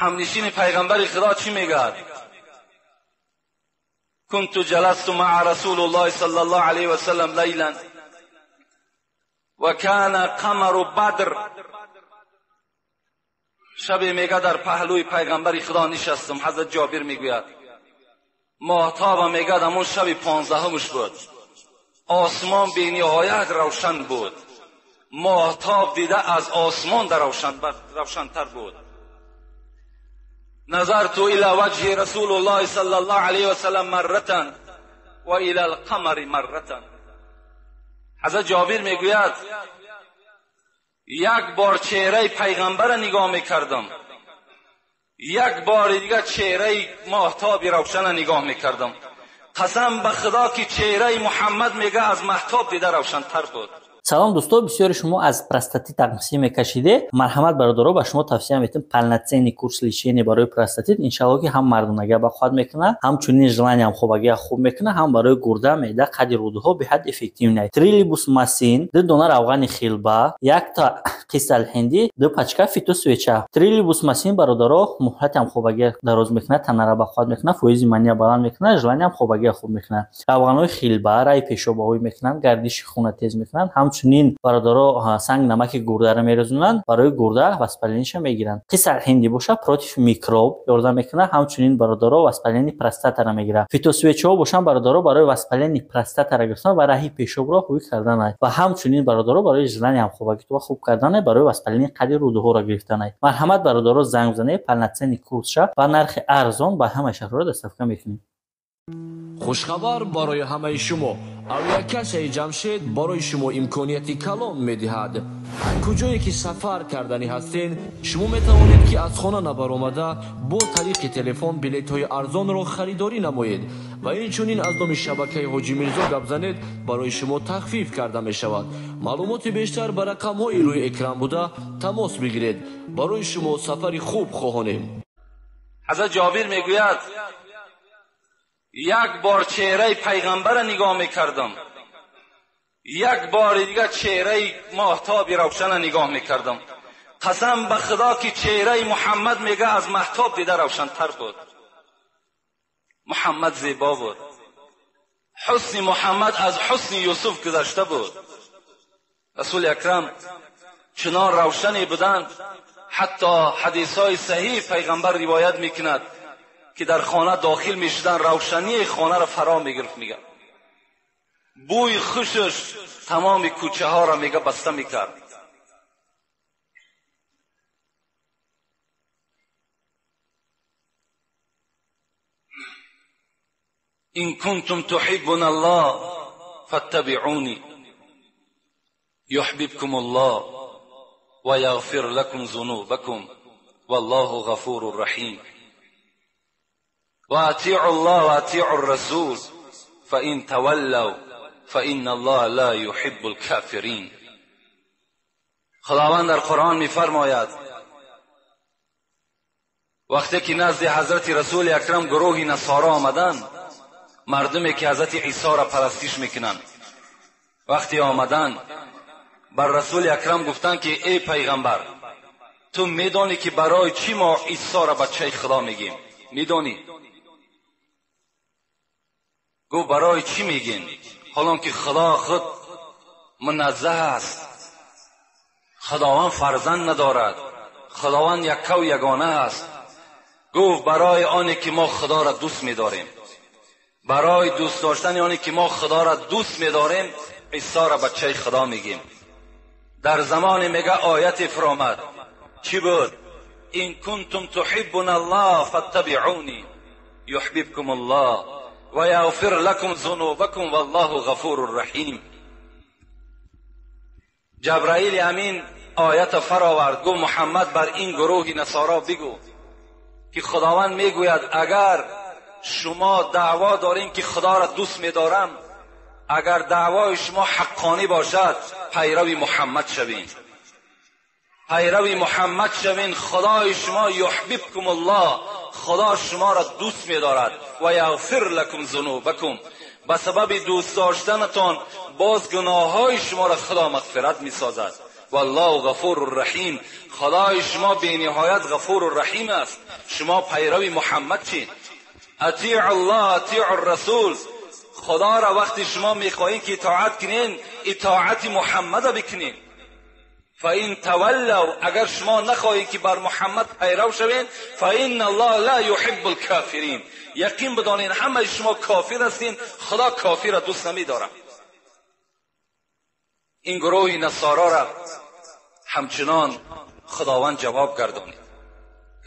همنشین پیغمبر خدا چی میگه؟ كنت جلست مع رسول الله صلى الله عليه وسلم ليلا وكان قمر بدر. شب میگه در پهلوی پیغمبر خدا نشستم. حضرت جابر میگوید ماهتاب میگه همون شب 15 بود، آسمان بی نهایت روشن بود، ماهتاب دیده از آسمان در روشنتر بود. نظرت الى وجه رسول الله صلى الله عليه وسلم مرة و الى القمر مرة. حضرت جابر میگوید یک بار چهره پیغمبر نگاه میکردم، یک بار دیگه چهره ماهتاب روشن نگاه میکردم. قسم به خدا که چهره محمد میگه از ماهتاب دیده روشنتر بود. Салом дӯсто, бисёри шумо аз простатит тақсим мекашиде. Марҳамат бародаро, ба шумо тавсия метем полноценный курс лечения барои простатит. Иншалло ки ҳам мардонагия бақувват мекунад, ҳамчунин желаниям хобагия хуб мекунад, ҳам барои гурда, меъда, қади рӯдаҳо беҳад эффективный. Трилибус масин, 2 дона равғани хилба, 1 та қисалҳиндӣ, 2 пачка фитосвеча. Трилибус масин бародаро муҳлатиам хобагия дароз мекунад, танара бақувват мекунад, фоизи мания баланд мекунад, желаниям хобагия хуб мекунад. Равғанҳои хилба раи пешобаҳоӣ мекунанд, гардиши хуна тез мекунанд, ҳамчунин бародаро санг намаки гурдаро мерезонанд, барои гурда воспалениша мегиранд. Қисалҳиндӣ боша против микроб ёрдам мекунад, ҳамчунин бародаро воспаление простатаро мегирад. Фитосвечаҳо бошанд бародаро барои воспаление простатаро гирифтан ва раҳи пешобро ҳуй карданай ва ҳамчунин бародаро барои желание ҳамхобагитро хуб карданай, барои воспаление қади рӯдаҳоро гирифтанай. Марҳамат бародаро, занг бизанед, полноценный курсша ба нархи арзон ба ҳамаи шаҳрҳоро доставка мекунем. Хушхабар барои ҳамаи шумо: авиакассаи Ҷамшед барои шумо имконияти калон медиҳад. Куҷое ки сафар карданӣ ҳастен, шумо метавонед, ки аз хона набаромада, бо тариқи телефон билетҳои арзонро харидорӣ намоед ва инчунин аз номи шабакаи Ҳоҷӣ Мирзо гап занед, барои шумо тахфиф карда мешавад. Маълумоти бештар ба рақамҳои рӯи экран буда тамос бигиред. Барои шумо сафари хуб хоҳонем. Ҳазрат Ҷобир мегӯяд یک بار چهره پیغمبر نگاه میکردم، یک بار دیگه چهره ماهتاب روشن نگاه میکردم. قسم به خدا که چهره محمد میگه از ماهتاب دیده روشنتر بود. محمد زیبا بود، حسن محمد از حسن یوسف گذشته بود. رسول اکرم چنان روشنی بودند، حتی حدیث های صحیح پیغمبر روایت میکند که در خانه داخل میشدن روشنی خانه را فرا میگرفت. میگه بوی خوشش تمام کوچه ها را میگه بسته میکرد. إن كنتم تحبون الله فاتبعوني يحببكم الله ويغفر لكم ذنوبكم والله غفور رحيم. وأطيعوا الله وأطيعوا الرسول فإن تولوا فإن الله لا يحب الكافرين. خداوند در قرآن می‌فرماید وقتی که نزد حضرت رسول اکرم گروه نصارا آمدند، مردمی که حضرت عیسی را پرستش میکنند، وقتی آمدند بر رسول اکرم گفتند که ای پیغمبر، تو میدانی که برای چی ما عیسی را بچه خدا میگیم؟ میدانی؟ گفت برای چی میگین؟ حالا که خدا خود منزه است، خداوند فرزند ندارد، خداوند یکه و یگانه است. گفت برای آنی که ما خدا را دوست میداریم، برای دوست داشتن آنی که ما خدا را دوست میداریم عیسی را بچه خدا میگیم. در زمان میگه آیت فرامد، چی بود؟ إن كنتم تحبون الله فاتبعوني يحببكم الله ويغفر لكم ذنوبكم والله غفور رحیم. جبرائیل امین آیت فراورد، گفت محمد بر این گروه نصارا بگو که خداوند میگوید اگر شما دعوا دارین که خدا را دوست میدارم، اگر دعوای شما حقانی باشد پیرو محمد شوین، پیرو محمد شوین، خدای شما یحببکم الله، خدا شما را دوست می‌دارد و یغفر لکم ذنوبکم، به سبب دوست داشتنتان باز گناههای شما را خدا مغفرت می‌سازد. والله غفور رحیم. خدای شما به نهایت غفور رحیم است. شما پیرو محمد چین. اطیع الله، اطیع الرسول. خدا را وقتی شما میخواهید که اطاعت کنین، اطاعت محمد را بکنین. فإن تولوا، اگر شما نخواهید که بر محمد پیرو شوین، فإن الله لا يحب الكافرین. یقین بدانین همه شما کافر هستین، خدا کافر را دوست نمیدارد. این گروه نصارا را همچنان خداوند جواب گردانید.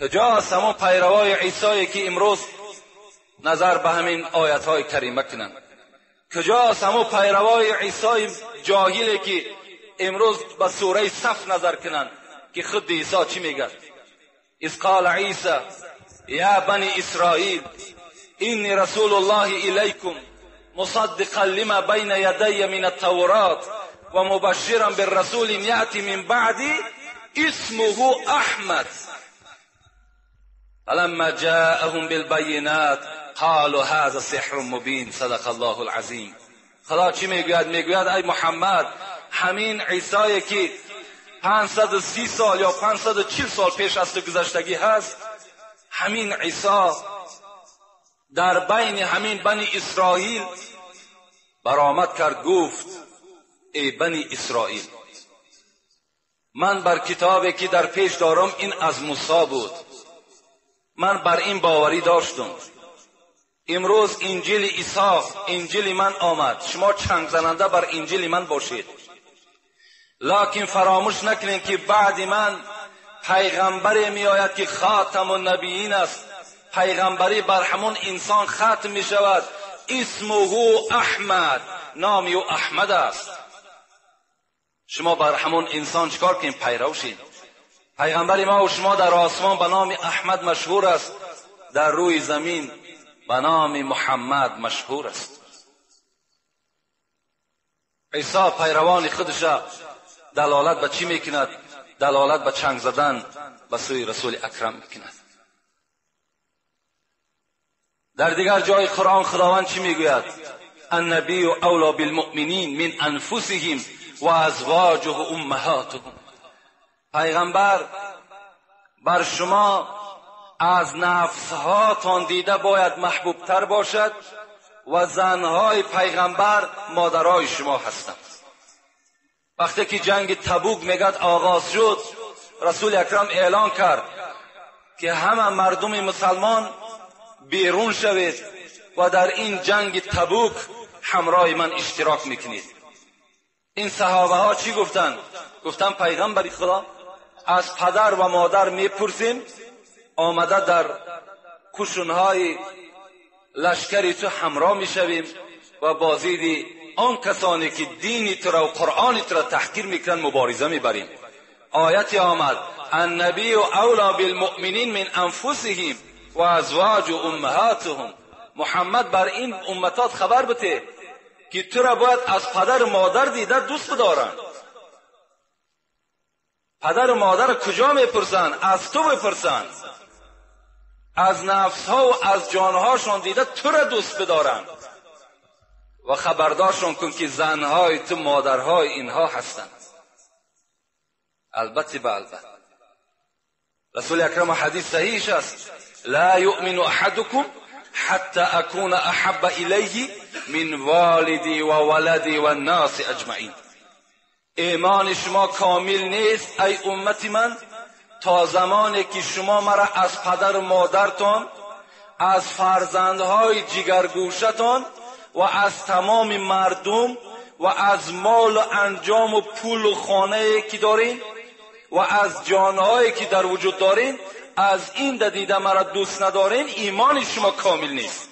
کجاست همون پیروای عیسی که امروز نظر به همین آیت های کریمه کنند؟ کجاست همون پیروای عیسی جاهلی که امروز به سوره صف نظر کنند که خود عیسی چی میگه؟ اذ قال عیسی یا بنی اسرائیل انی رسول الله الیکم مصدقا لما بین یدی من التورات و مبشرا بالرسول یأتی من بعدی اسمه احمد فلما جاءهم بالبینات قالوا هذا سحر مبین. صدق الله العظیم. خدا چی میگوید؟ میگوید ای محمد، همین عیسی که 530 سال یا 540 سال پیش از تو گذشتگی هست، همین عیسی در بین همین بنی اسرائیل برآمد کرد، گفت ای بنی اسرائیل، من بر کتابی که در پیش دارم این از موسی بود، من بر این باوری داشتم. امروز انجیل عیسی، انجیل من آمد، شما چنگ زننده بر انجیل من باشید، لکن فراموش نکنید که بعد من پیغمبری می آید که خاتم النبیین است. پیغمبری بر همون انسان ختم می شود. اسمه احمد، نام او احمد است. شما بر همون انسان چکار کنید؟ پیرو شید. پیغمبر ما و شما در آسمان به نام احمد مشهور است، در روی زمین به نام محمد مشهور است. عیسی پیروان خودش دلالت به چی میکند؟ دلالت به چنگ زدن به سوی رسول اکرم میکند. در دیگر جای قرآن خداوند چی میگوید؟ النبی اولا بالمؤمنین من انفسهم و ازواجه امهاتهم. پیغمبر بر شما از نفسهاتان دیده باید محبوبتر باشد و زنهای پیغمبر مادرای شما هستند. وقتی که جنگ تبوک میگد آغاز شد، رسول اکرم اعلان کرد که همه مردم مسلمان بیرون شوید و در این جنگ تبوک همراه من اشتراک میکنید. این صحابه ها چی گفتن؟ گفتن پیغمبر خدا، از پدر و مادر میپرسیم، آمده در کشونهای لشکری تو همراه میشویم و بازید آن کسانی که دین تو را و قرآن تو را تحقیر میکنن مبارزه میبریم. آیت آمد النبی اولا بالمؤمنین من انفسهم و ازواج امهاتهم. محمد بر این امتات خبر بده که تو را باید از پدر و مادر دیده دوست بدارن. پدر و مادر کجا میپرسن؟ از تو بپرسن. از نفسها و از جانهاشان دیده تو را دوست بدارن و خبردارشان کن که زنهای تو مادرهای اینها هستند. البته به البته رسول اکرم حدیث صحیح است، لا یؤمن احدکم حتی اکون احب الیه من والدی و ولدی و الناس اجمعین. ایمان شما کامل نیست ای امت من تا زمانی که شما مرا از پدر و مادرتان، از فرزندهای جگرگوشتان و از تمام مردم و از مال و انجام و پول و خانه که دارین و از جانهایی که در وجود دارین، از این دیده مرا دوست ندارین، ایمان شما کامل نیست.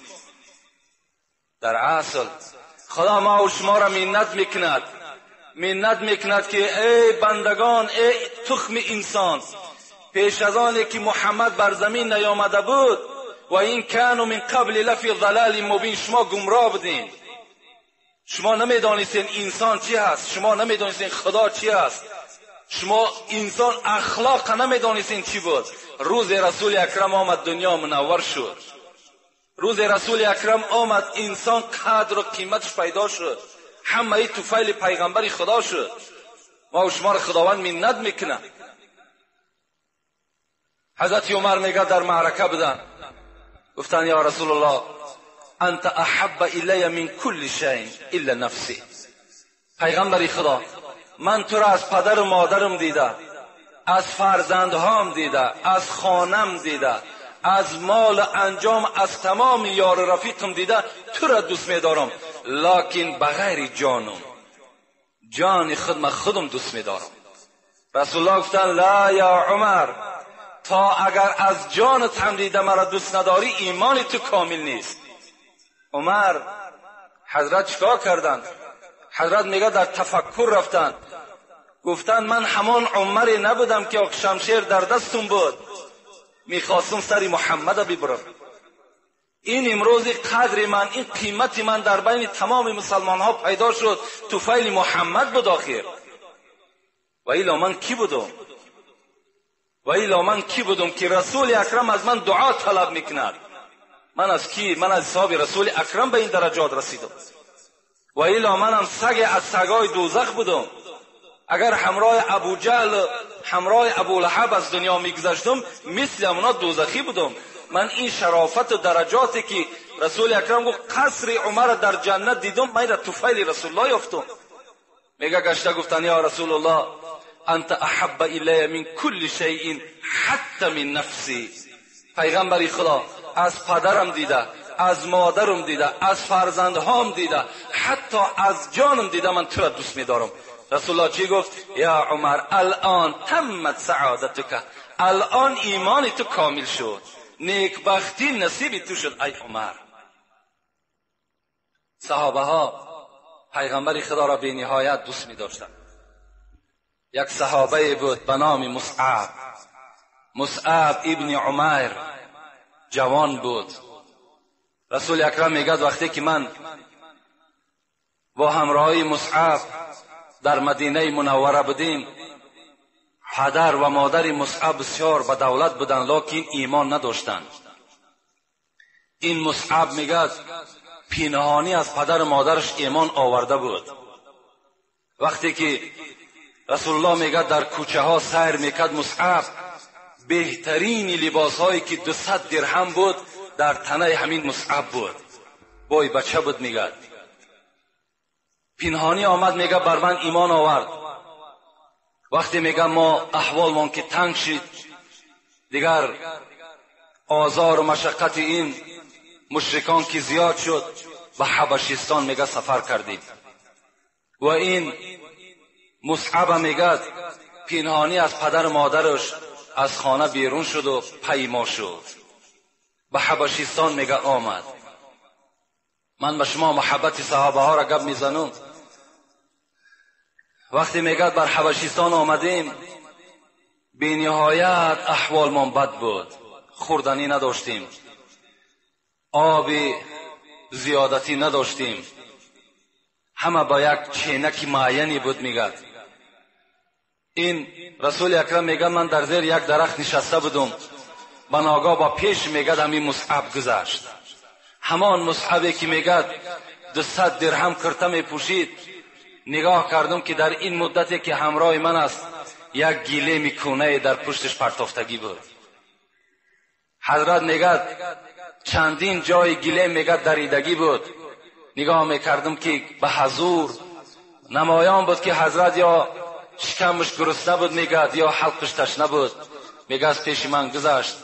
در اصل خدا ما و شما را منت میکند، منت میکند که ای بندگان، ای تخم انسان، پیش از آن که محمد بر زمین نیامده بود و این کانوا من قبل لفی ضلال مبین، شما گمراه بودین، شما نمیدانستین انسان چی هست، شما نمیدانستین خدا چی هست، شما انسان اخلاق نمیدانستین چی بود. روز رسول اکرم آمد، دنیا منور شد. روز رسول اکرم آمد، انسان قدر و قیمتش پیدا شد، همه ای طفیل پیغمبر خدا شد. ما و شما را خداوند منت میکنه. حضرت عمر میگه در معرکه بودن، گفتن یا رسول الله انت احب الی من کل شیء الا نفسی. پیغمبر خدا، من تو را از پدر و مادرم دیده، از فرزندهام دیده، از خانم دیده، از مال انجام، از تمام یار رفیقم دیده، تو را دوست میدارم، لکن بغیر جانم، جان خود من خودم دوست میدارم. رسول الله گفتن لا یا عمر، تا اگر از جانت هم دیده مرا دوست نداری ایمان تو کامل نیست. عمر حضرت چیکار کردند؟ حضرت میگه در تفکر رفتند، گفتند من همان عمری نبودم که شمشیر در دستم بود، میخواستم سر محمد ببرم. این امروز قدر من، این قیمت من در بین تمام مسلمان ها پیدا شد، طفیل محمد بود آخر. و الا من کی بودم؟ و الا من کی بودم که رسول اکرم از من دعا طلب میکند؟ من از کی؟ من از حساب رسول اکرم به این درجات رسیدم. و الا منم سگ از سگای دوزخ بودم. اگر همراه ابو جهل، همراه ابو لهب از دنیا میگذشتم، مثل اونا دوزخی بودم. من این شرافت و درجاتی که رسول اکرم گفت قصر عمر در جنت دیدم، من را طفیل رسول الله یافتم. میگه گشته گفتن یا رسول الله انت احب الی من کل شیء حتی من نفسی. پیغمبر خدا، از پدرم دیده، از مادرم دیده، از فرزندهام دیده، حتی از جانم دیده، من تو را دوست میدارم. رسول الله چی گفت؟ یا عمر الان تمت سعادتک، الان ایمان تو کامل شد، نیکبختی نصیب تو شد ای عمر. صحابه ها پیغمبر خدا را به نهایت دوست می داشتند. یک صحابه بود به نام مصعب، مصعب ابن عمیر، جوان بود. رسول اکرم میگد وقتی که من با همراهی مصعب در مدینه منوره بودیم، پدر و مادر مصعب بسیار به دولت بودند، لکن ایمان نداشتند. این مصعب میگد پینهانی از پدر و مادرش ایمان آورده بود. وقتی که رسول الله میگد در کوچه ها سیر میکرد، مصعب بهترین لباس هایی که 200 درهم بود در تنه همین مصعب بود. بای بچه بود. میگد پینهانی آمد، میگه بر من ایمان آورد. وقتی میگه ما احوالمان که تنگ شد، دیگر آزار و مشقت این مشرکان که زیاد شد، به حبشستان میگه سفر کردیم. و این مصعب میگه پینهانی از پدر مادرش از خانه بیرون شد و پیما شد، به حبشستان میگه آمد. من به شما محبت صحابه ها را گپ میزنم. وقتی میگه بر حبشستان آمدیم، بی نهایت احوالمان بد بود، خوردنی نداشتیم، آب زیادتی نداشتیم، همه با یک چینک معینی بود. میگه این رسول اکرم میگه من در زیر یک درخت نشسته بودم، به ناگاه با پیش میگه همین مصعب گذشت. همان مصعبی که میگه 200 درهم کرته میپوشید. نگاه کردم که در این مدتی که همراه من است، یک گیله میکونه در پشتش پرتافتگی بود. حضرت میگه چندین جای گیله میگه دریدگی بود. نگاه میکردم که به حضور نمایان بود که حضرت یا شکمش گرسنه بود میگه، یا حلقش تشنه بود. میگه از پیش من گذشت.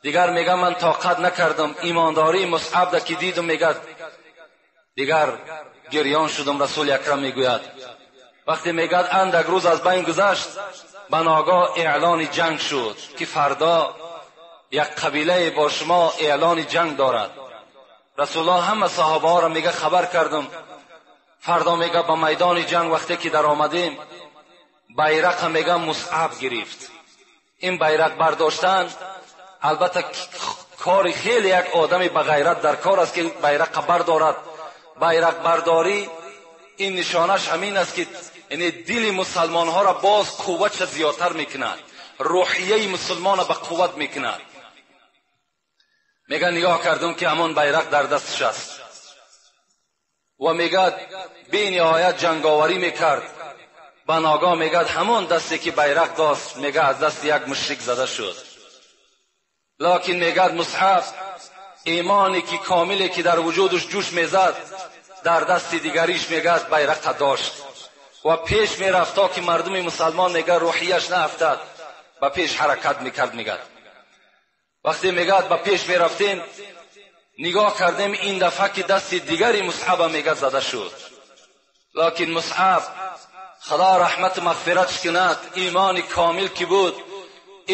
دیگر میگه من طاقت نکردم، ایمانداری مصعب که دیدم، میگه دیگر گریان شدم. رسول اکرم میگوید وقتی میگه اندک روز از بین گذشت، به ناگاه اعلان جنگ شد که فردا یک قبیله با شما اعلان جنگ دارد. رسول الله همه صحابه ها را میگه خبر کردم، فردا میگه به میدان جنگ وقتی که در آمدیم، بیرق میگه مصعب گرفت. این بیرق برداشتن البته کار خیلی یک آدمی به غیرت در کار است که بیرق بردارد. بیرق برداری این نشانش همین است که یعنی دل مسلمان ها را باز قوتش زیادتر میکند، روحیه مسلمان را به قوت میکند. میگه نگاه کردم که همان بیرق در دستش است و میگه بی نهایت جنگاوری میکرد. Ба ногоҳ мегӯяд ҳамон дасте ки байрақ дошт, мегӯяд аз дасти як мушрик зада шуд. Локин мегӯяд Мусъаб имоне ки комиле ки дар вуҷудаш ҷӯш мезад, дар дасти дигариш мегӯяд байрақа дошт ва пеш мерафт то ки мардуми мусалмон мегӯяд рӯҳияш наафтад, ба пеш ҳаракат мекард. Мегӯяд вақте мегӯяд ба пеш мерафтем, нигоҳ кардем ин дафъа ки дасти дигари Мусъаба мегӯяд зада шуд. Локин Мусъаб худо раҳмату мағфиратш кунад, имони комил ки буд,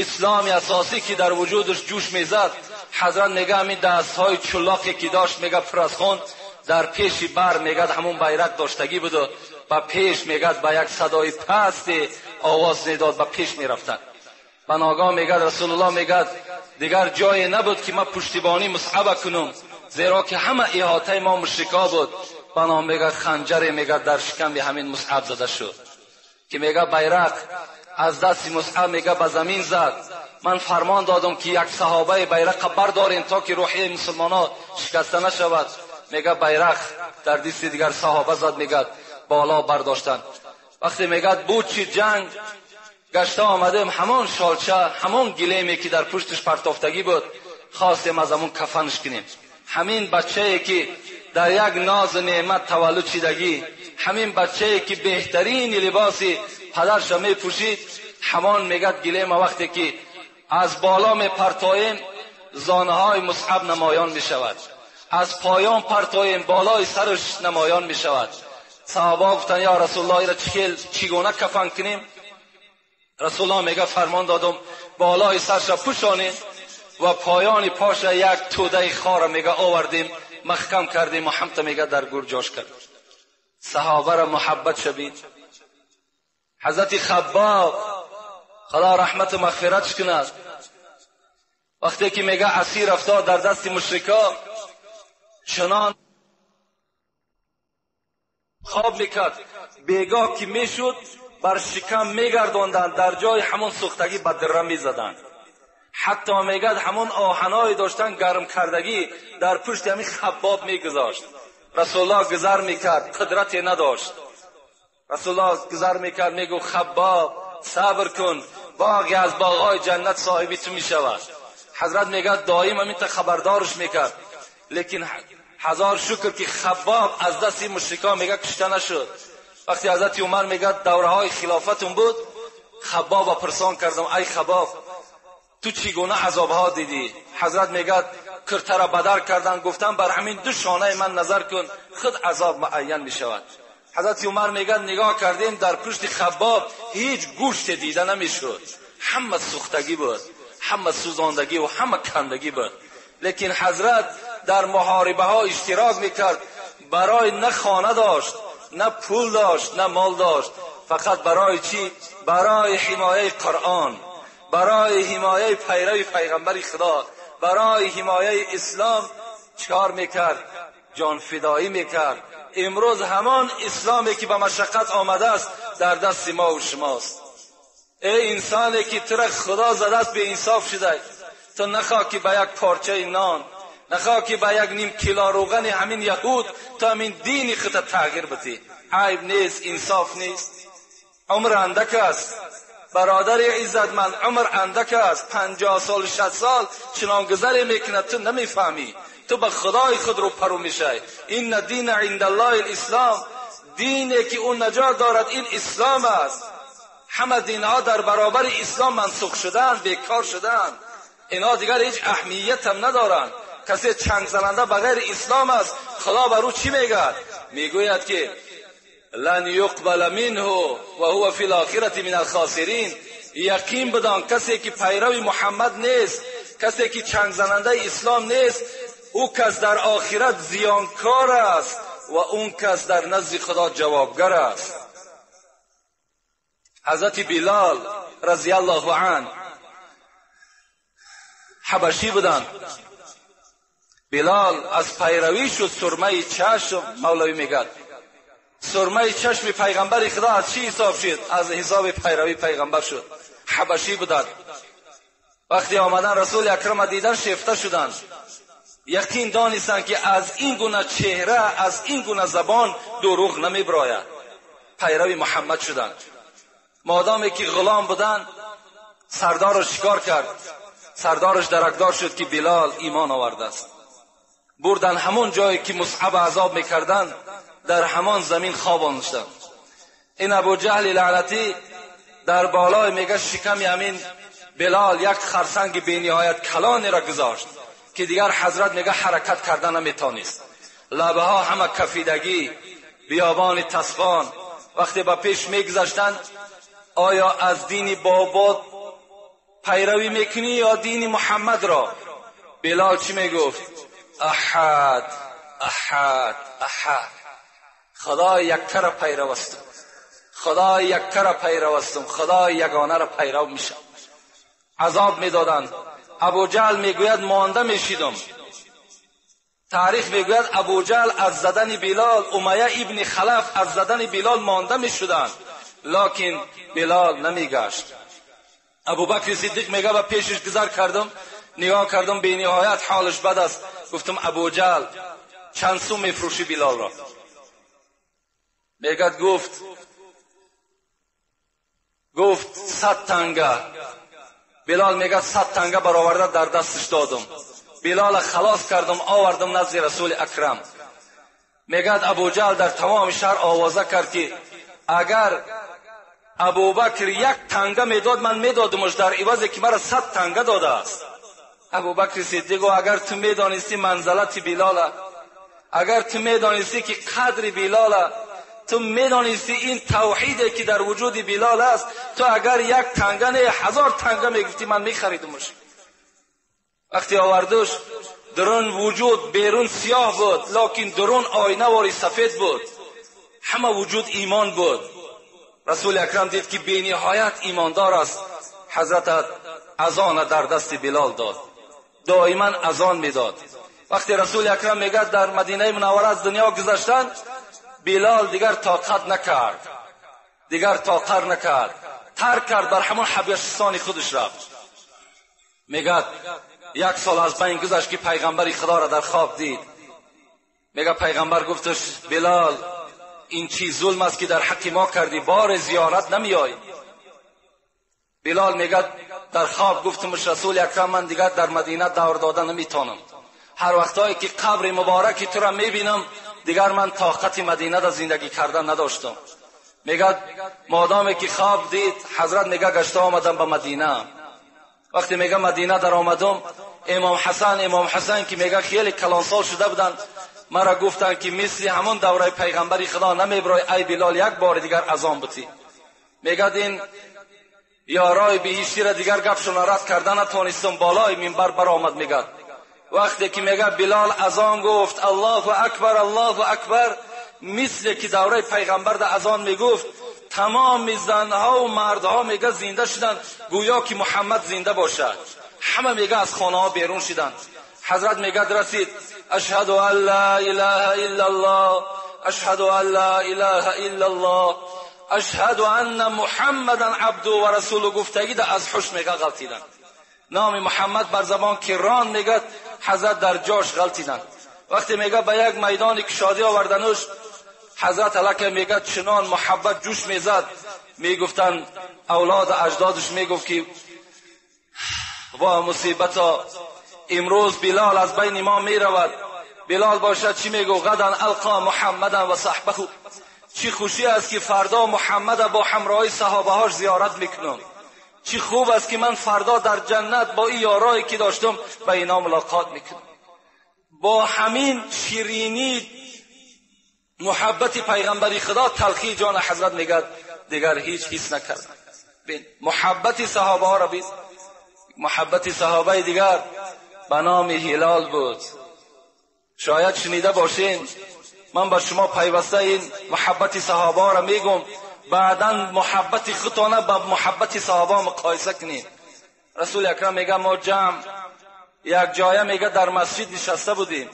исломи асосӣ ки дар вуҷудаш ҷӯш мезад, ҳазрат мегӯяд ҳамин дастҳои чулоқе ки дошт, мегӯяд пур аз хун, дар пеши бар мегӯяд ҳамон байрақ доштагӣ буду ба пеш мегӯяд ба як садои пасте овоз медод, ба пеш мерафтанд. Ба ногоҳ мегӯяд Расулуллоҳ мегӯяд дигар ҷое набуд ки ман пуштибонӣ Мусъаба кунам, зеро ки ҳама иҳотаи мо мушрикҳо буд. Ба ном мегӯяд ханҷаре мегӯяд дар шиками ҳамин Мусъаб зада шуд, ки мегӯяд байрақ аз дасти Мусъаб мегӯяд ба замин зад. Ман фармон додам ки як саҳобаи байрақа бардорем то ки рӯҳияи мусулмонҳо шикаста нашавад. Мегӯяд байрақ дар дасти дигар саҳоба зад, мегӯяд боло бардоштанд. Вақте мегӯяд буд чи ҷанг гашта омадем, ҳамон шолча, ҳамон гилеме ки дар пушташ партофтагӣ буд, хостем аз ҳамон кафанш кунем. Ҳамин бачае ки дар як нозу неъмат таваллуд шидагӣ, ҳамин бачае ки беҳтарин либоси падарша мепӯшид, ҳамон мегӯяд гилема вақте ки аз боло мепартоем, зонаҳои Мусъаб намоён мешавад, аз поён партоем, болои сараш намоён мешавад. Саҳоба гуфтанд ё Расулуллоҳ, инро чӣ гуна кафан кунем? Расулуллоҳ мегӯяд фармон додам болои сарша пӯшонем ва поёни поша як тӯдаи хора мегӯяд овардем, маҳкам кардем ва ҳамта мегӯяд дар гур ҷош кард. Саҳобаро муҳаббат шабид. Ҳазрати Хаббоб худо раҳмату мағфиратш кунад, вақте ки мегӯяд асир афтод дар дасти мушрикҳо, чунон хоб мекард, бегоҳ ки мешуд бар шикам мегардонданд, дар ҷои ҳамон сӯхтагӣ ба дира мезаданд. Ҳатто мегӯяд ҳамон оҳаное доштан гарм кардагӣ дар пушти ҳамин Хаббоб мегузошт. Расулуллоҳ гузар мекард, қудрате надошт. Расулуллоҳ гузар мекард, мегуфт Хаббоб сабр кун, боғе аз боғҳои ҷаннат соҳиби ту мешавад. Ҳазрат мегӯяд доим ҳаминта хабардорш мекард. Лекин ҳазор шукр ки Хаббоб аз дасти мушрикон мегӯяд кушта нашуд. Вақте ҳазрати Умар мегӯяд давраҳои хилофатун буд, Хаббоба пурсон кардам, ай Хаббоб, ту чӣ гуна азобҳо дидӣ? Ҳазрат мегӯяд куртара бадар кардан, гуфтам бар ҳамин ду шонаи ман назар кун, худ азоб муайян мешавад. Ҳазрати Умар мегӯяд нигоҳ кардем, дар пушти Хаббоб ҳеҷ гӯште дида намешуд, ҳама сӯхтагӣ буд, ҳама сӯзондагӣ ва ҳама кандагӣ буд. Лекин ҳазрат дар муҳорибаҳо иштирок мекард, барои на хона дошт, на пул дошт, на мол дошт, фақат барои чӣ? Барои ҳимояи Қуръон, барои ҳимояи пайрави пайғамбари Худо, барои ҳимояи ислом чикор мекард? ҷонфидоӣ мекард. Имрӯз ҳамон исломе ки ба машаққат омадааст дар дасти мо ва шумост. Эй инсоне ки тура Худо задааст, беинсоф шудай, ту нахоҳ ки ба як порчаи нон, нахоҳ ки ба як ним кило рӯғани ҳамин яҳуд ту ҳамин дини худта тағйир бидӣ. Айб нест, инсоф нест. Умр андак аст бародари иззатманд, умр андак аст. 50 сол, 60 сол чунон гузаре мекунад, ту намефаҳмӣ. Ту ба худои худ рӯпарӯ мешавӣ. Инна дина индаллоҳи лислом, дине ки ӯ наҷот дорад ин ислом аст. Ҳама динҳо дар баробари ислом мансух шуданд, бекор шуданд. Инҳо дигар ҳеҷ аҳамиятам надоранд. Касе чангзананда ба ғайри ислом аст, худо бар ӯ чӣ мегӯяд? Мегӯяд ки лан юқбала минҳу ва ҳува фи лохирати мин алхосирин. Яқин бидон касе ки пайрави Муҳаммад нест, касе ки чангзанандаи ислом нест, ӯ кас дар охират зиёнкор аст ва он кас дар назди Худо ҷавобгар аст. Ҳазрати Билол разияллоҳу ан ҳабашӣ буданд. Билол аз пайравӣ шуд сурмаи чашм. Мавлавӣ мегӯяд сурмаи чашми пайғамбари Худо аз чӣ ҳисоб шуд? Аз ҳисоби пайравии пайғамбар шуд. Ҳабашӣ буданд. Вақте омадан Расули Акрама дидан, шефта шуданд. Яқин донистанд ки аз ин гуна чеҳра, аз ин гуна забон дурӯғ намебирояд. Пайрави Муҳаммад шуданд. مادامی که غلام بودن سردارش شکار کرد. سردارش درکدار شد که بلال ایمان آورده است. بردن همون جایی که مصعب عذاب میکردن، در همان زمین خواباندند. این ابو جهل لعنتی در بالای میگه شکم همین بلال یک خرسنگ بینهایت کلانی را گذاشت که دیگر حضرت میگه حرکت کردن نمیتونست. لبه ها همه کفیدگی، بیابان تصفان. وقتی با پیش میگذشتند، آیا از دین بابات پیروی میکنی یا دین محمد را؟ بلال چی میگفت؟ احد احد احد. خدای یکه را پیرو هستم، خدای یکه را پیرو هستم، خدای یگانه را پیرو میشم. عذاب میدادند. ابو جهل میگوید مانده میشیدم. تاریخ میگوید ابو جهل از زدن بلال، امیه ابن خلف از زدن بلال مانده میشدند، لکن بلال نمیگشت. ابوبکر صدیق میگه به پیشش گذر کردم، نگاه کردم به نهایت حالش بد است. گفتم ابو جهل چند سو میفروشی بلال را؟ میگه گفت 100 تنگه. بلال میگه 100 تنگه برآورده در دستش دادم. بلال خلاص کردم، آوردم نزد رسول اکرم. میگه ابو جهل در تمام شهر آوازه کرد که اگر ابوبکر یک تنگه میداد من میدادمش در عوض که مرا 100 تنگه داده است. ابوبکر صدیق اگر تو میدانستی منزلت بلال، اگر تو میدانستی که قدر بلال، تو میدانستی این توحیدی که در وجود بلال است، تو اگر یک تنگه نه 1000 تنگه میگفتی من میخریدمش. وقتی آوردش درون وجود بیرون سیاه بود، لکن درون آینه واری سفید بود، همه وجود ایمان بود. رسول اکرم دید که بی نهایت ایماندار است. حضرت اذان در دست بلال داد، دائما اذان میداد. وقتی رسول اکرم میگه در مدینه منوره از دنیا گذشتن، بلال دیگر طاقت نکرد، دیگر طاقت نکرد، ترک کرد، بر همون حبشستان خودش رفت. میگه 1 سال از بین گذشت که پیغمبر خدا را در خواب دید. میگه پیغمبر گفتش بلال این چی ظلم است که در حق ما کردی، بار زیارت نمیای. بلال میگه در خواب گفتمش رسول اکرم من دیگر در مدینه دور داده نمیتونم، هر وقتایی که قبر مبارکی تو را میبینم دیگر من طاقت مدینه در زندگی کردن نداشتم. میگه مادامی که خواب دید حضرت میگه گشته آمدم به مدینه. وقتی میگه مدینه در آمدم، امام حسن که میگه خیلی کلانسال شده بودن، مرا گفتن که مثل همون دوره پیغمبری خدا نمیبرای ای بلال یک بار دیگر اذان بتی. میگه این یارای بهشتی را دیگر گپشون رد کردن نتونستم، بالای منبر برآمد. میگه وقتی که میگه بلال اذان گفت الله اکبر الله اکبر، مثل که دوره پیغمبر در اذان میگفت، تمام زنها و مردها میگه زنده شدن، گویا که محمد زنده باشد. همه میگه از خانه ها بیرون شدن. حضرت میگه رسید اشهد ان لا اله الا الله، اشهد ان لا اله الا الله، اشهد ان محمدا عبده و رسوله. گفتگی ده از حش میگه غلطیدن. نام محمد بر زبان که ران میگه حضرت در جاش غلطیدن. وقتی میگه به یک میدان کشادی آوردنش، حضرت علیه میگه چنان محبت جوش میزد، میگفتن اولاد اجدادش میگفت که وا مصیبتا، امروز بلال از بین ما میرود. بلال باشد چی میگو؟ غدا القا محمدا و صحبه. چی خوشی است که فردا محمد با همراهی صحابه هاش زیارت میکنم. چی خوب است که من فردا در جنت با این یارایی که داشتم به اینا ملاقات میکنم. با همین شیرینی محبت پیغمبری خدا تلخی جان حضرت میگه دیگر هیچ حس نکرد. بین محبت صحابه ها را بین. محبت صحابه دیگر به نام هلال بود. شاید شنیده باشین، من با شما پیوسته این محبت صحابه ها را میگم، بعدا محبت خودتان با محبت صحابه مقایسه کنین. رسول اکرم میگه ما جمع یک جایه میگه در مسجد نشسته بودیم،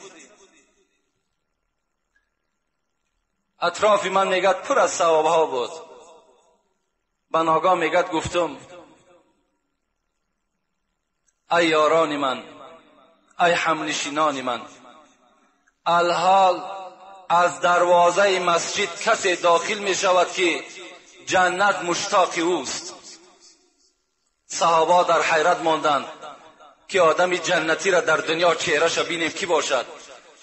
اطراف من میگه پر از صحابه ها بود. بناگاه میگه گفتم ای یاران من، ای همنشینان من، الحال از دروازه مسجد کسی داخل می شود که ҷаннат муштоқи ӯст. Саҳоба дар ҳайрат монданд ки одами ҷаннатиро дар дунё чеҳраша бинем ки бошад.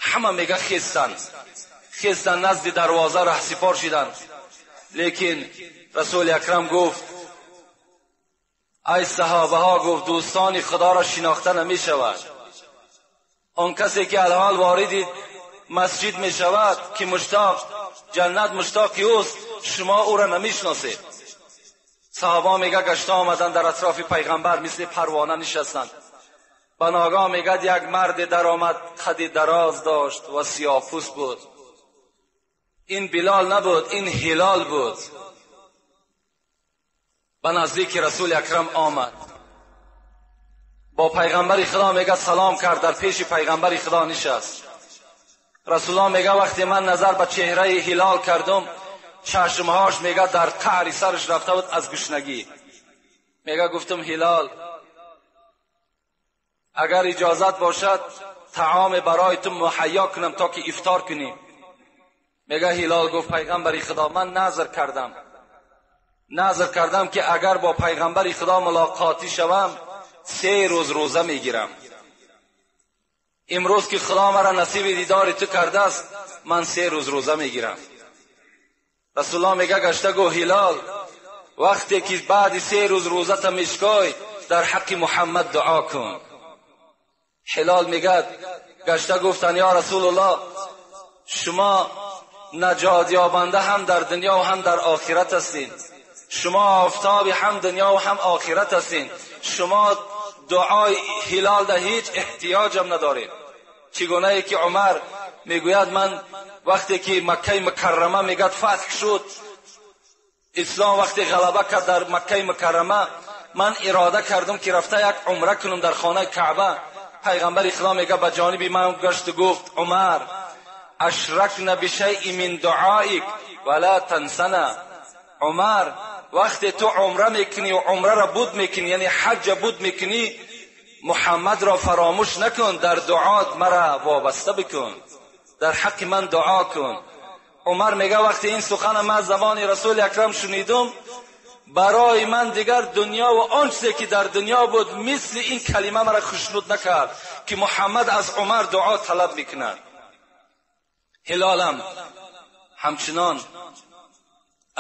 Ҳама мега хестанд, хестанд, назди дарвоза раҳсипор шиданд. Лекин расули акрам гуфт: ай саҳобаҳо, гуфт, дӯстони худоро шинохта намешавад. Он касе ки алҳол вориди масҷид мешавад, ки муштоқ ҷаннат муштоқи ӯст, шумо ӯро намешиносед. Саҳоба мега гашта омаданд, дар атрофи пайғамбар мисли парвона нишастанд. Ба ногоҳ мегӯяд як марде даромад, қади дароз дошт ва сиёҳпӯст буд. Ин Билол набуд, ин Ҳилол буд. Ба наздики расули акрам омад, бо пайғамбари худо мега салом кард, дар пеши пайғамбари худо нишаст. Расулуллоҳ мега вақте ман назар ба чеҳраи Ҳилол кардам, чашмҳош мега дар қаъри сараш рафта буд аз гушнагӣ. Мега гуфтам: Ҳилол, агар иҷозат бошад таоме барои ту муҳайё кунам то ки ифтор кунем. Мега Ҳилол гуфт: пайғамбари худо, ман назр кардам, назр кардам ки агар бо пайғамбари худо мулоқотӣ шавам, 3 рӯз рӯза мегирам. Имрӯз ки худо маро насиби дидори ту кардааст, ман 3 рӯз рӯза мегирам. Расулуллоҳ мега гашта гуфт: Ҳилол, вақте ки баъди 3 рӯз рӯзата мешкой, дар ҳаққи Муҳаммад дуо кун. Ҳилол мегӯяд гашта гуфтанд: ё Расулуллоҳ, шумо наҷот ёбанда ҳам дар дунё ва ҳам дар охират ҳастед. Шумо офтоби ҳам дунё ва ҳам охират ҳастед. Шумо дуои Ҳилол дар ҳеҷ эҳтиёҷам надоред. Чигунае ки Умар мегӯяд ман вақте ки Маккаи Мукаррама мегӯяд фатҳ шуд, ислом вақте ғалаба кард дар Маккаи Мукаррама, ман ирода кардам ки рафта як умра кунам дар хонаи Каъба. Пайғамбари худо мега ба ҷониби ман гашту гуфт: Умар, ашракна бишайъин мин дуоик вала тансана. Умар, вақте ту умра мекунӣ ва умраро буд мекунӣ, яъне ҳаҷа буд мекунӣ, Муҳаммадро фаромӯш накун, дар дуоат мара вобаста бикун, дар ҳаққи ман дуо кун. Умар мега вақте ин сухана ман аз забони расули акрам шунидум, барои ман дигар дунё ва он чизе ки дар дунё буд мисли ин калима мара хушнуд накард ки Муҳаммад аз Умар дуо талаб мекунад. Ҳилолам ҳамчунон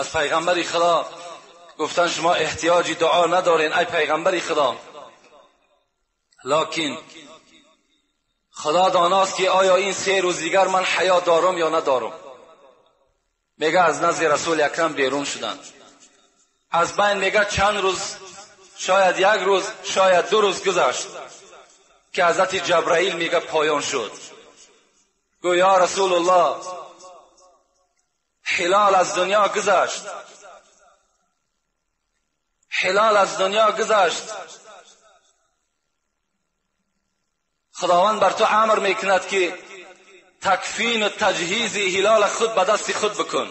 аз пайғамбари худо гуфтан шумо эҳтиёҷи дуо надорен ай пайғамбари худо, локин худо доност ки оё ин 3 рӯз дигар ман ҳаёт дорам ё надорам. Мега аз назди расули акрам берун шуданд. Аз байн мега чанд рӯз, шояд 1 рӯз, шояд 2 рӯз гузашт ки ҳазрати Ҷабраил мега поён шуд. Гӯ ё Расулуллоҳ, Ҳилол аз дунё гузашт, Ҳилол аз дунё гузашт. Худованд бар ту амр мекунад ки такфину таҷҳизи ҳилол худ ба дасти худ бикун.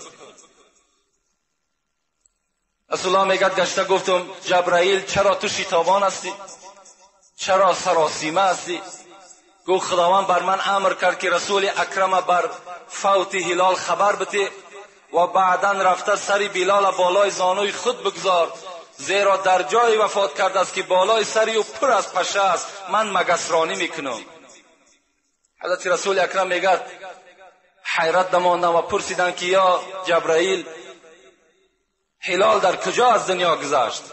Расулуллоҳ мегӯяд гашта гуфтам: Ҷабраил, чаро ту шитобон ҳастӣ? Чаро саросима ҳастӣ? Гуфт худованд бар ман амр кард ки расули акрама бар фавти ҳилол хабар бите ва баъдан рафта сари Билола болои зонуи худ бигзор, зеро дар ҷое вафот кардааст ки болои сари ӯ пур аз паша аст, ман магасронӣ мекунам. Ҳазрати расули акрам мегӯяд ҳайрат намондам ва пурсиданд ки ё Ҷабраил, Ҳилол дар куҷо аз дунё гузашт?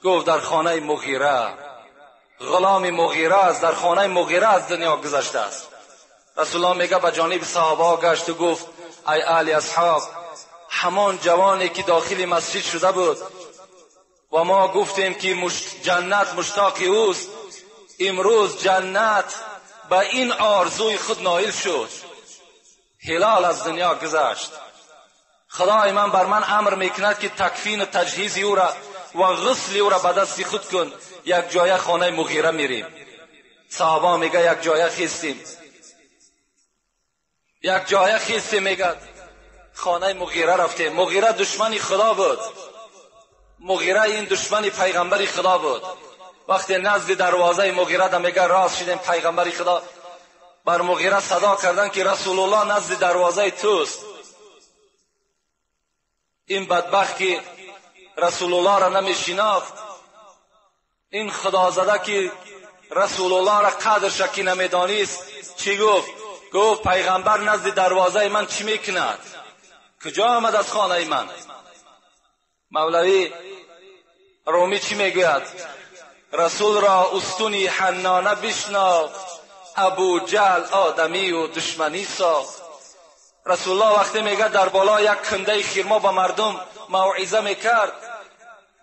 Гуфт дар хонаи Муғира, ғуломи Муғира аст, дар хонаи Муғира аз дунё гузаштааст. Расулуллоҳ мегӯяд ба ҷониби саҳобаҳо гашту гуфт: ай аҳли асҳоб, ҳамон ҷавоне ки дохили масҷид шуда буд ва мо гуфтем ки ҷаннат муштоқи ӯст, имрӯз ҷаннат ба ин орзуи худ ноил шуд. Ҳилол аз дунё гузашт. Худои ман бар ман амр мекунад ки такфину таҷҳизи ӯра ва ғусли ӯра ба дасти худ кун. Як ҷоя хонаи Муғира мерем. Саҳоба мега як ҷоя хестем, як ҷоя хестем, мегӯяд хонаи Муғира рафтем. Муғира душмани худо буд, Муғира ин душмани пайғамбари худо буд. Вақте назди дарвозаи Муғира да мега рост шидем, пайғамбари худо бар Муғира садо карданд ки Расулуллоҳ назди дарвозаи туст. Ин бадбахт ки رسول الله را نمیشناخت، این خدازده که رسول الله را قدرش که نمیدانست چی گفت؟ گفت پیغمبر نزد دروازه من چی میکند؟ کجا آمد از خانه من؟ مولوی رومی چی میگوید؟ رسول را استونی حنانه بشناخت، ابو جهل آدمی و دشمنی ساخت. رسول الله وقتی میگه در بالا یک کنده خرما به مردم موعظه میکرد،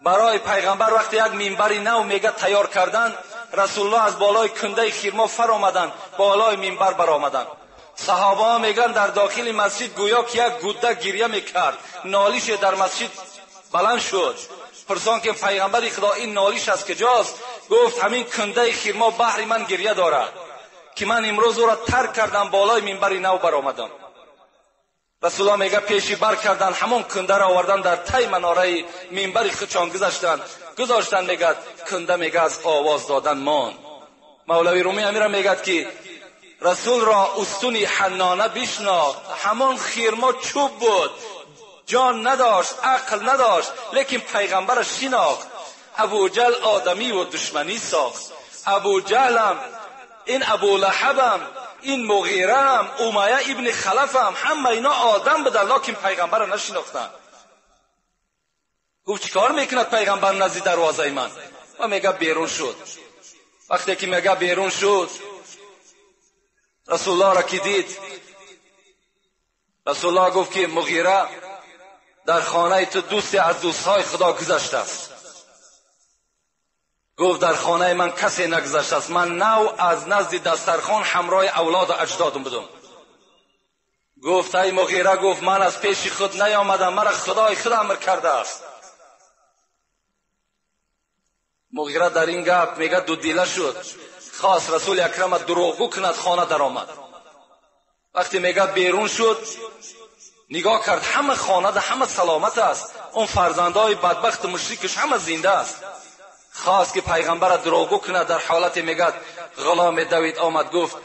برای پیغمبر وقتی یک منبر نو میگه تیار کردن، رسول الله از بالای کنده خرما فر آمدن، بالای منبر برآمدن. صحابه ها میگن در داخل مسجد گویا که یک گوده گریه میکرد، نالیش در مسجد بلند شد. پرسان که پیغمبر خدا این نالیش از کجاست؟ گفت همین کنده خرما بحر من گریه دارد که من امروز او را ترک کردم، بالای منبر نو برآمدم. رسول الله میگه پیشی بر کردن، همون کنده را آوردن در تای مناره منبر خودشان گذاشتن. میگه کنده میگه از آواز دادن مان. مولوی رومی امیرا میگه که رسول را استونی حنانه بشناخت، همون خرما چوب بود، جان نداشت، عقل نداشت، لیکن پیغمبر شناخت. ابو جهل آدمی و دشمنی ساخت. ابو جهلم، این ابو لهبم، این مغیرم، امیه ابن خلفم، همه اینا آدم بودن، لکن پیغمبر را نشناختن. گفت چیکار میکند پیغمبر نزد دروازه من؟ و میگه بیرون شد. وقتی که میگه بیرون شد، رسول الله را که دید، رسول الله گفت که مغیره در خانه تو دوستی از دوستهای خدا گذشته است. گفت در خانه من کسی نگذشته است، من نو از نزد دسترخوان همراه اولاد و اجدادم بودم. گفت ای مغیره، گفت من از پیش خود نیامدم، مرا خدای خود امر کرده است. مغیره در این گپ میگه دو دیله شد، خواست رسول اکرم دروغگو کند، خانه در آمد. وقتی میگه بیرون شد، نگاه کرد همه خانه ده همه سلامت است، اون فرزندای بدبخت مشرکش همه زنده است. خواست که پیغمبر دروغگو کند، در حالت میگه غلام دوید آمد، گفت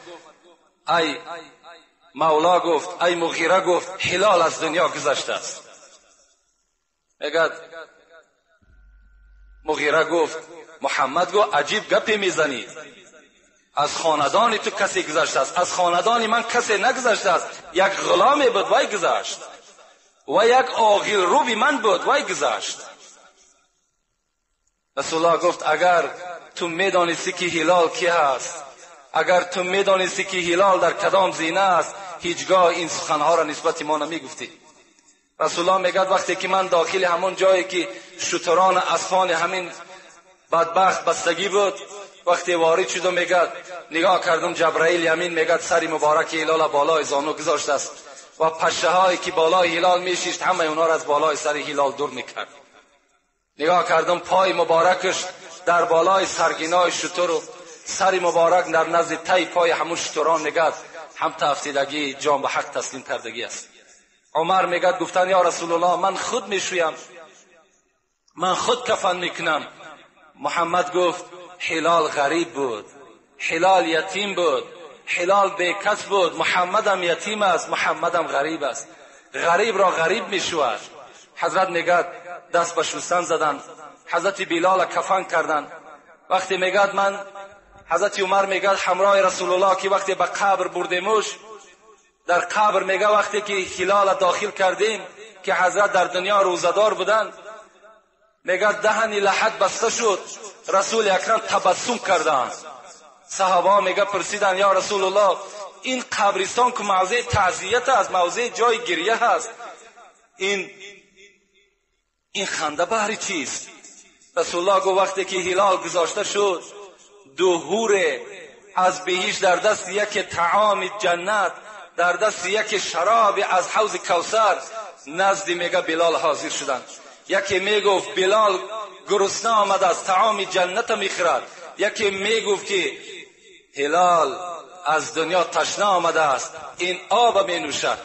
ای مولا، گفت ای مغیره، گفت هلال از دنیا گذشته است. میگه مغیره گفت محمد گفت عجیب گپی میزنی، از خاندان تو کسی گذشته است، از خاندان من کسی نگذشته است، یک غلامی بود وای گذشت و یک آغیل روبی من بود وای گذشت. رسول الله گفت اگر تو میدانستی که هلال کی هست، اگر تو میدانستی که هلال در کدام زینه است، هیچگاه این سخنها را نسبت ما نمیگفتی. رسول الله میگه وقتی که من داخل همون جایی که شتران اسپان همین بدبخت بستگی بود، وقتی وارد شدم میگه نگاه کردم جبرائیل یمین میگه سری مبارک هلال بالای زانو گذاشته است و پشه هایی که بالای هلال میشیشت همه اونا را از بالای سر هلال دور میکرد. نگاه کردم پای مبارکش در بالای سرگینای شتر و سر مبارک در نزد تای پای همون شتران میگه هم تافتیدگی جان به حق تسلیم کردگی است. عمر میگه گفتن یا رسول الله من خود میشویم، من خود کفن میکنم. محمد گفت هلال غریب بود، هلال یتیم بود، هلال بیکس بود، محمدم یتیم است، محمدم غریب است، غریب را غریب میشود. حضرت میگه دست به شستن زدن، حضرت بلال کفن کردن. وقتی میگه من حضرت عمر میگه همراه رسول الله که وقتی به قبر بردیمش، در قبر میگه وقتی که هلال داخل کردیم که حضرت در دنیا روزدار بودن، میگه دهنی لحد بسته شد، رسول اکرم تبسم کردند. صحابه میگه پرسیدن یا رسول الله این قبرستان که موضع تعزیت است، موضع جای گریه هست، این خنده بهر چیست؟ رسول الله گفت وقتی که هلال گذاشته شد، دو حور از بهشت در دست یک طعام جنت، در دست یک شراب از حوض کوثر نزد میگه بلال حاضر شدند. یکی میگفت بلال گرسنه آمد از طعام جنت میخورد، یکی میگفت که هلال از دنیا تشنه آمده است، این آب می نوشد.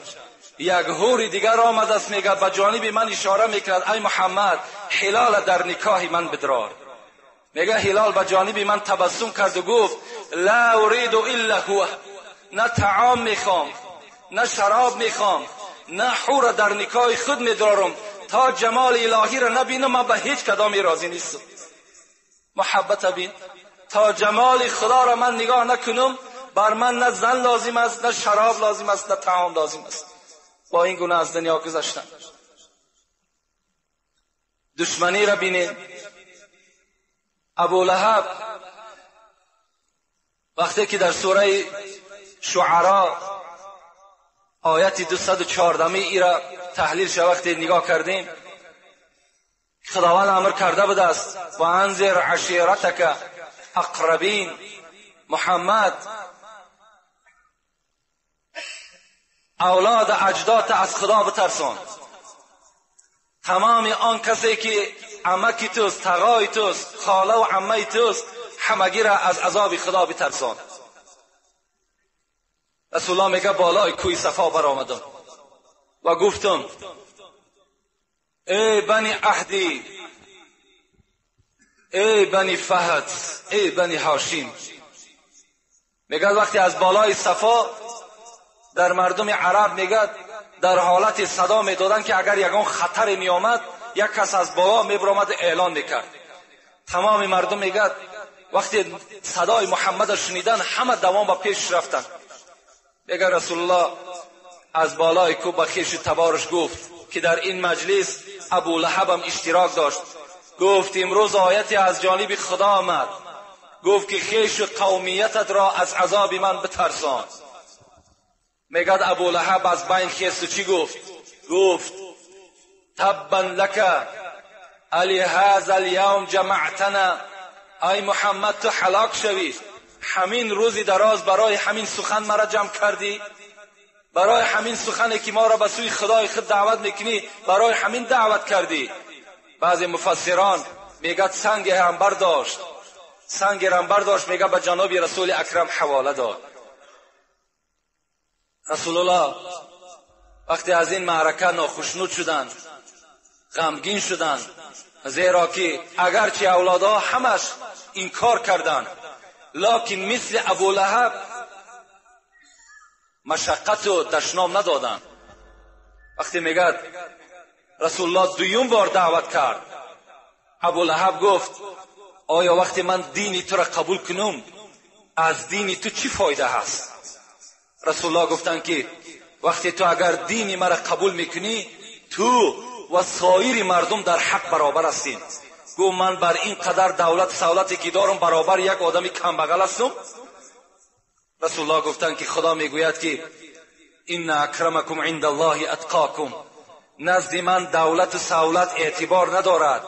یک حور دیگر آمده است میگه به جانب من اشاره میکرد ای محمد هلال در نکاح من بدرار. میگه هلال به جانب من تبسم کرد و گفت لا اريد الا هو، نه طعام میخوام، نه شراب میخوام، نه حور در نکاح خود میدارم تا جمال الهی را نبینم من به هیچ کدامی راضی نیستم. محبت بین، تا جمال خدا را من نگاه نکنم بر من نه زن لازم است، نه شراب لازم است، نه طعام لازم است. با این گونه از دنیا گذشتن. دشمنی را بینید. ابو لهب وقتی که در سوره شعرا آیت 214 ای را تحلیل شد، وقتی نگاه کردیم خداوند امر کرده بوده است و انذر عشیرتک اقربین، محمد اولاد اجداد از خدا بترسان. تمام آن کسی که عمکی توست، تغای توست، خاله و عمه توست، همگی را از عذاب خدا بترسان. رسول الله میگه بالای کوی صفا برآمدم و گفتم ای بنی عهدی، ای بنی فهد، ای بنی هاشم. میگه وقتی از بالای صفا در مردم عرب میگه در حالت صدا میدادن که اگر یگان خطر میآمد یک کس از بالا میبرآمد اعلان میکرد. تمام مردم میگه وقتی صدای محمد شنیدن همه دوام به پیش رفتن. میگه رسول الله از بالای کوه به خویش تبارش گفت که در این مجلس ابو لهب هم اشتراک داشت، گفت امروز آیتی از جانب خدا آمد، گفت که خویش و قومیتت را از عذاب من بترسان. میگه ابو لهب از بین خیست و چی گفت؟ گفت تبا لک علی هذا الیوم جمعتنا، ای محمد تو هلاک شوی، همین روزی دراز برای همین سخن مرا جمع کردی، برای همین سخنی که ما را به سوی خدای خود دعوت میکنی برای همین دعوت کردی. بعضی مفسران میگه سنگ هم برداشت، سنگ هم برداشت، میگه به جناب رسول اکرم حواله داد. رسول الله وقتی از این معرکه ناخشنود شدند، غمگین شدند، زیرا که اگرچه اولادها همش انکار کردند، لکن مثل ابو لهب مشقت و دشنام ندادند. وقتی میگه رسول الله دویم بار دعوت کرد، ابو لهب گفت آیا وقتی من دینی تو را قبول کنم از دینی تو چی فایده هست؟ رسول الله گفتند که وقتی تو اگر دینی مرا قبول میکنی تو و سایر مردم در حق برابر هستین. گفت من بر این قدر دولت سولتی که دارم برابر یک آدمی کمبغل هستم؟ رسول الله گفتند که خدا میگوید که ان اکرمکم عند الله اتقاکم، نزد من دولت و سولت اعتبار ندارد،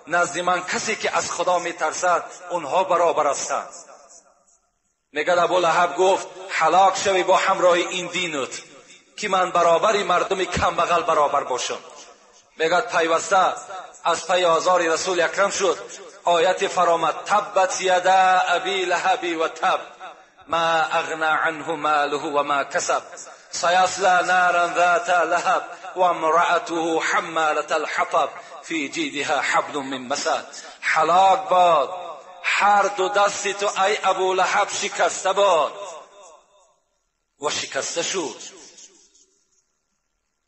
نزد من کسی که از خدا میترسد اونها برابر هستند. میگه ابو لهب گفت هلاک شوی با همراه این دینت که من برابری مردم کمبغل برابر باشم. میگه پیوسته از پی آزار رسول اکرم شد. آیت فرامد تبت یدا ابی لهب و تب ما اغنى عنه ماله و ما کسب سیصلی نارا ذات لهب و امرأته حمالة الحطب فی جیدها حبل من مسد. هلاک باد هر دو دست تو ای ابو لهب، شکسته باد. و شکسته شد.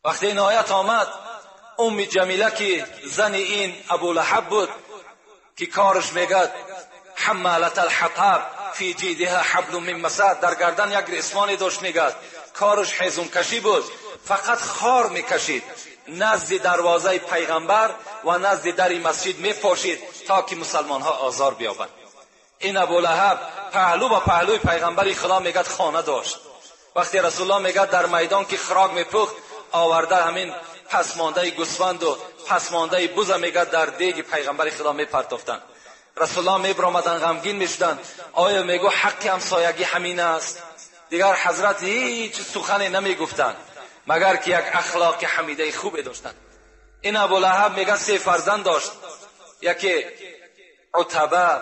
وقتی این آیت آمد، ام جمیله که زن این ابو لهب بود که کارش میگد حمالة الحطب فی جیدها حبل من مسد، در گردن یک ریسمانی داشت، میگد کارش حیزم کشی بود، فقط خار میکشید، نزد دروازه پیغمبر و نزد در مسجد میپاشید تا که مسلمان ها آزار بیابند. این ابو لهب پهلو با پهلوی پیغمبر خدا میگد خانه داشت. وقتی رسول الله میگد در میدان که خراک میپخت، آورده همین پسمانده گوسفند و پسمانده بز میگد در دیگ پیغمبر خدا میپرتافتند. رسول الله میبرآمدن غمگین میشدند. آیا میگو حق همسایگی همین است؟ دیگر حضرت هیچ سخنی نمیگفتند مگر که یک اخلاق حمیده خوبی داشتند. این ابو لهب میگه سه فرزند داشت، یکی عتبه،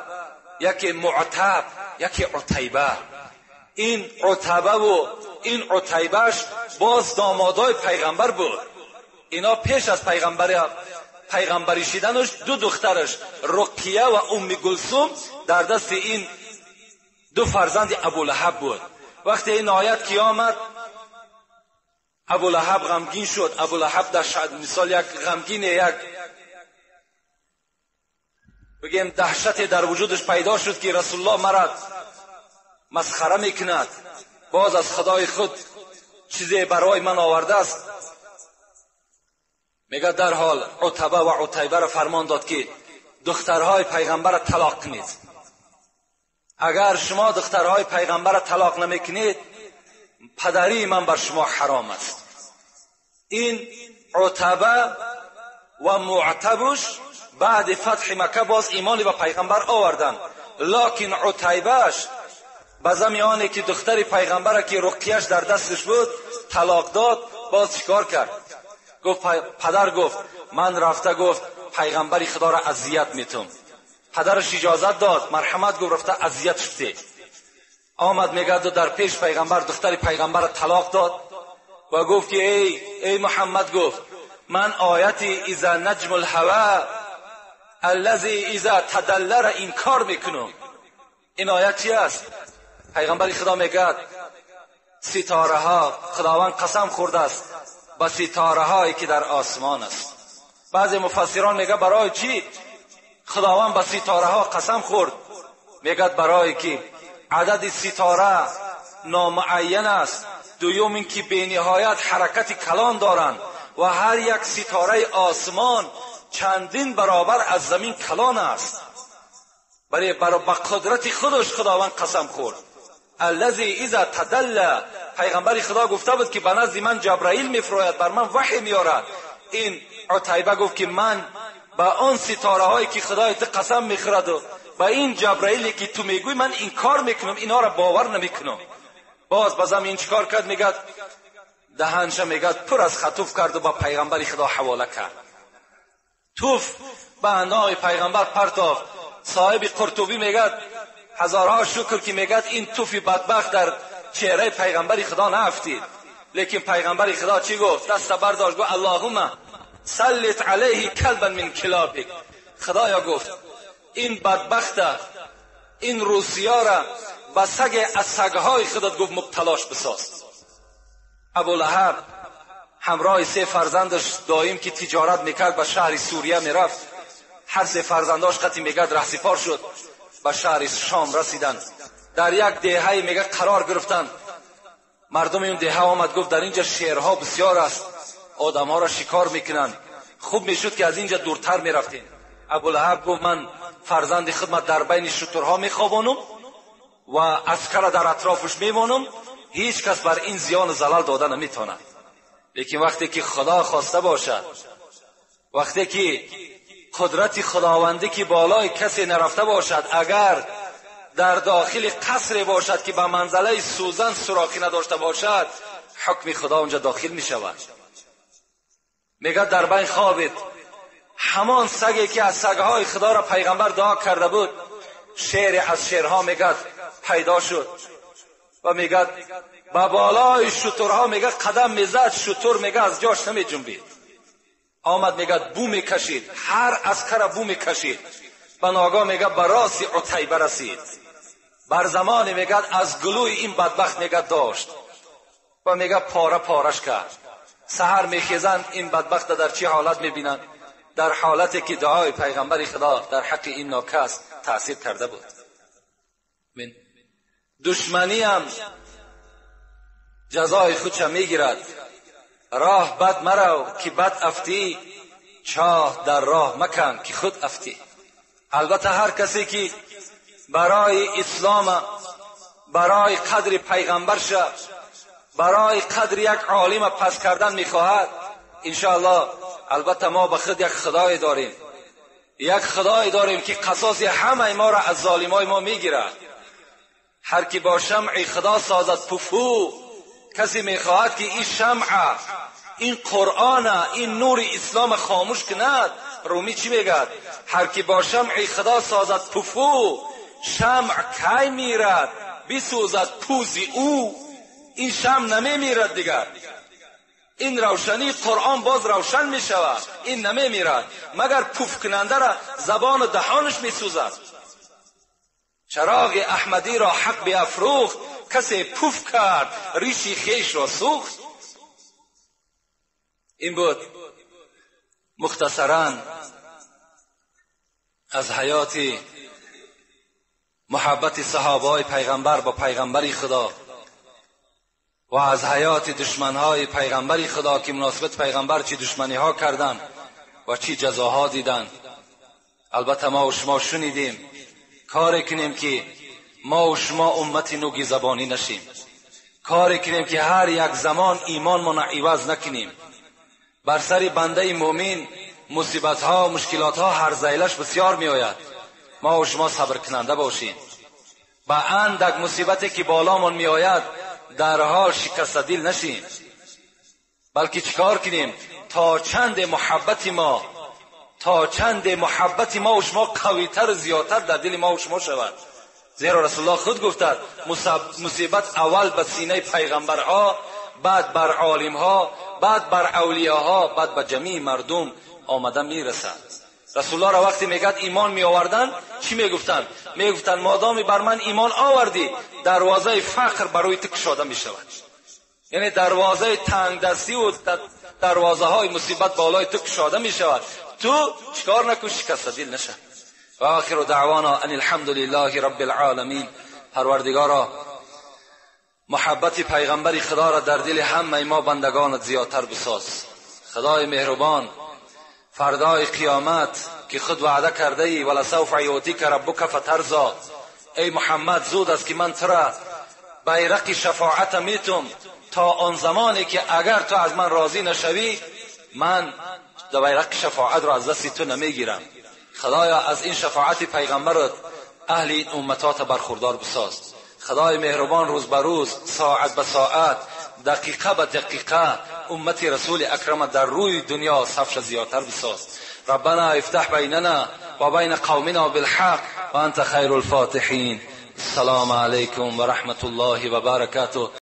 یکی معتب، یکی عتیبه. این عتبه و این عتیبهش باز دامادای پیغمبر بود. اینا پیش از پیغمبری شدنش دو دخترش رقیه و ام گلثوم در دست این دو فرزند ابو لهب بود. وقتی این آیت که آمد، Абулаҳаб ғамгин шуд. Абулаҳаб дар мисол як ғамгине, як бигем даҳшате дар вуҷудаш пайдо шуд, ки Расулуллоҳ мара масхара мекунад, боз аз худои худ чизе барои ман овардааст. Мегӯяд дарҳол Утба ва Утайбаро фармон дод, ки духтарҳои пайғамбарро талоқ кунед. Агар шумо духтарҳои пайғамбарро талоқ намекунед, падарии ман бар шумо ҳаром аст. Ин Утба ва муътабуш баъди фатҳи Макка боз имони ба пайғамбар оварданд, локин Утайбаш ба зами оне ки духтари пайғамбара, ки руқияш дар дасташ буд, талоқ дод, боз чикор кард? Гуфт падар, гуфт ман рафта, гуфт пайғамбари худоро азият метум. Падараш иҷозат дод, марҳамат, гуфт рафта азиятш бите. Омад, мегӯяд, дар пеш пайғамбар духтари пайғамбарро талоқ дод ва гуфт ки эй Муҳаммад, гуфт ман ояти иза наҷму лҳава аллази иза тадаллара инкор мекунам. Ин оят чи аст? Пайғамбари худо мегӯяд ситораҳо, худованд қасам хӯрдааст ба ситораҳое ки дар осмон аст. Баъзе муфассирон мегӯяд барои чӣ худованд ба ситораҳо қасам хӯрд? Мегӯяд барое ки адади ситора номуайян аст, дуюм ин ки бениҳоят ҳаракати калон доранд ва ҳар як ситораи осмон чандин баробар аз замин калон аст. Бале, ба қудрати худаш худованд қасам хӯрд. Аллази иза тадалла, пайғамбари худо гуфта буд ки ба назди ман Ҷабраил мефурояд, бар ман ваҳй меорад. Ин Утайба гуфт ки ман ба он ситораҳое ки худои ту қасам мехӯраду ба ин Ҷабраиле ки ту мегӯй ман инкор мекунам, инҳоро бовар намекунам. Боз ба замин чикор кард? Мегӯяд даҳанша, мегӯяд пур аз хатуф карду ба пайғамбари худо ҳавола кард. Туф ба андоми пайғамбар партофт. Соҳиби Қуртубӣ мегӯяд ҳазорҳо шукр ки мегӯяд ин туфи бадбахт дар чеҳраи пайғамбари худо наафтид. Лекин пайғамбари худо чӣ гуфт? Даста бардошт, гуфт аллоҳумма саллит алайҳи калбан мин килобик. Худоё, гуфт, ин бадбахта, ин русиёра ба саге аз сагҳои худат, гуфт, мубталош бисоз. Абулаҳаб ҳамроҳи се фарзандаш доим ки тиҷорат мекард ба шаҳри Сурия мерафт. Ҳар се фарзандош қати мегӯяд раҳсипор шуд, ба шаҳри Шом расиданд. Дар як деҳае мегӯяд қарор гирифтанд. Мардуми он деҳа омад, гуфт дар инҷа шерҳо бисёр аст, одамҳоро шикор мекунанд, хуб мешуд ки аз инҷа дуртар мерафтем. Абулаҳаб гуфт ман фарзанди худма дар байни шутурҳо мехобонам ва аскара дар атрофаш мемонам, ҳеҷ кас бар ин зиёну залал дода наметавонад. Лекин вақте ки худо хоста бошад, вақте ки қудрати худовандӣ ки болои касе нарафта бошад, агар дар дохили қасре бошад ки ба манзалаи сӯзан сурохӣ надошта бошад, ҳукми худо онҷа дохил мешавад. Мегӯяд дар байн хобид. Ҳамон саге ки аз сагҳои худоро пайғамбар дуо карда буд, шере аз шерҳо мегӯяд пайдо шуд ва мегӯяд ба болои шутурҳо мегӯяд қадам мезад, шутур мегӯяд аз ҷош намеҷунбид. Омад, мегӯяд бу мекашид, ҳар аскара бу мекашид. Ба ногоҳ мегӯяд ба роси Утайба расид. Бар замоне мегӯяд аз гулӯи ин бадбахт мегӯяд дошт ва мегӯяд пора пораш кард. Саҳар мехезанд, ин бадбахта дар чӣ ҳолат мебинанд? Дар ҳолате ки дуои пайғамбари худо дар ҳаққи ин нокас таъсир карда буд. Душманиам ҷазои худша мегирад. Роҳ бад марав ки бад афтӣ, чоҳ дар роҳ макан ки худ афтӣ. Албатта ҳар касе ки барои ислом, барои қадри пайғамбарша, барои қадри як олима пас кардан мехоҳад, иншоаллоҳ албатта мо ба худ як худое дорем, як худое дорем ки қасоси ҳамаи моро аз золимои мо мегирад. Ҳар ки бо шамъи худо созад пуфу, касе мехоҳад ки ин шамъа, ин қуръона, ин нури ислома хомӯш кунад. Румӣ чӣ мегӯяд? Ҳар ки бо шамъи худо созад пуфу, шамъ кай мирад, бисӯзад пӯзи ӯ. Ин шамъ намемирад дигар, ин равшании қуръон боз равшан мешавад, ин намемирад, магар пуфкунандара забону даҳонаш месӯзад. Чароғи аҳмадиро ҳақ биафрӯхт, касе пуф кард риши хешро сӯхт. این بود مختصرا از حیات محبت صحابه های پیغمبر با پیغمبر خدا و از حیات دشمنهای پیغمبر خدا که مناسبت پیغمبر چی دشمنی ها کردن و چی جزاها دیدن. البته ما و شما شنیدیم، کاری کنیم که ما و شما امت نوگی زبانی نشیم، کاری کنیم که هر یک زمان ایمان ما عوض نکنیم. بر سر بنده مؤمن مصیبت ها و مشکلات ها هر زیلش بسیار می آید. ما و شما صبر کننده باشیم. با اندک مصیبتی که بالامان می آید در حال شکست دل نشیم، بلکه چیکار کنیم تا چند محبت ما، تا چند محبت ما و شما قویتر و زیادتر در دل ما و شما شود. زیرا رسول الله خود گفته مصیبت اول به سینه پیغمبرها، بعد بر عالمها، بعد بر اولیاها، بعد به جمیع مردم آمده میرسد. رسول الله را وقتی میگد ایمان می آوردن چی میگفتن؟ میگفتن مادامی بر من ایمان آوردی دروازه فقر برای تو کشاده میشود، یعنی دروازه تنگ دستی و دروازه های مصیبت بالای تو کشاده میشود. تو چیکار نکن، شکسته دل نشه. و آخر دعوانا ان الحمد لله رب العالمین. پروردگارا محبت پیغمبر خدا را در دل همه ما بندگانت زیادتر بساز. خدای مهربان فردای قیامت که خود وعده کرده ای ولسوف یعطیک ربک فترضی، ای محمد زود است که من تو را بیرق شفاعت میتم تا آن زمانی که اگر تو از من راضی نشوی من بیرق شفاعت را از دست تو نمیگیرم. خدایا از این شفاعت پیغمبرت اهل این امتات برخوردار بساز. خدای مهربان روز به روز، ساعت به ساعت، دقیقه به دقیقه امت رسول اکرم در روی دنیا صفش زیادتر بساز. ربنا افتح بیننا و بین قومنا بالحق و انت خیر الفاتحین. السلام علیکم و رحمت الله و برکاته.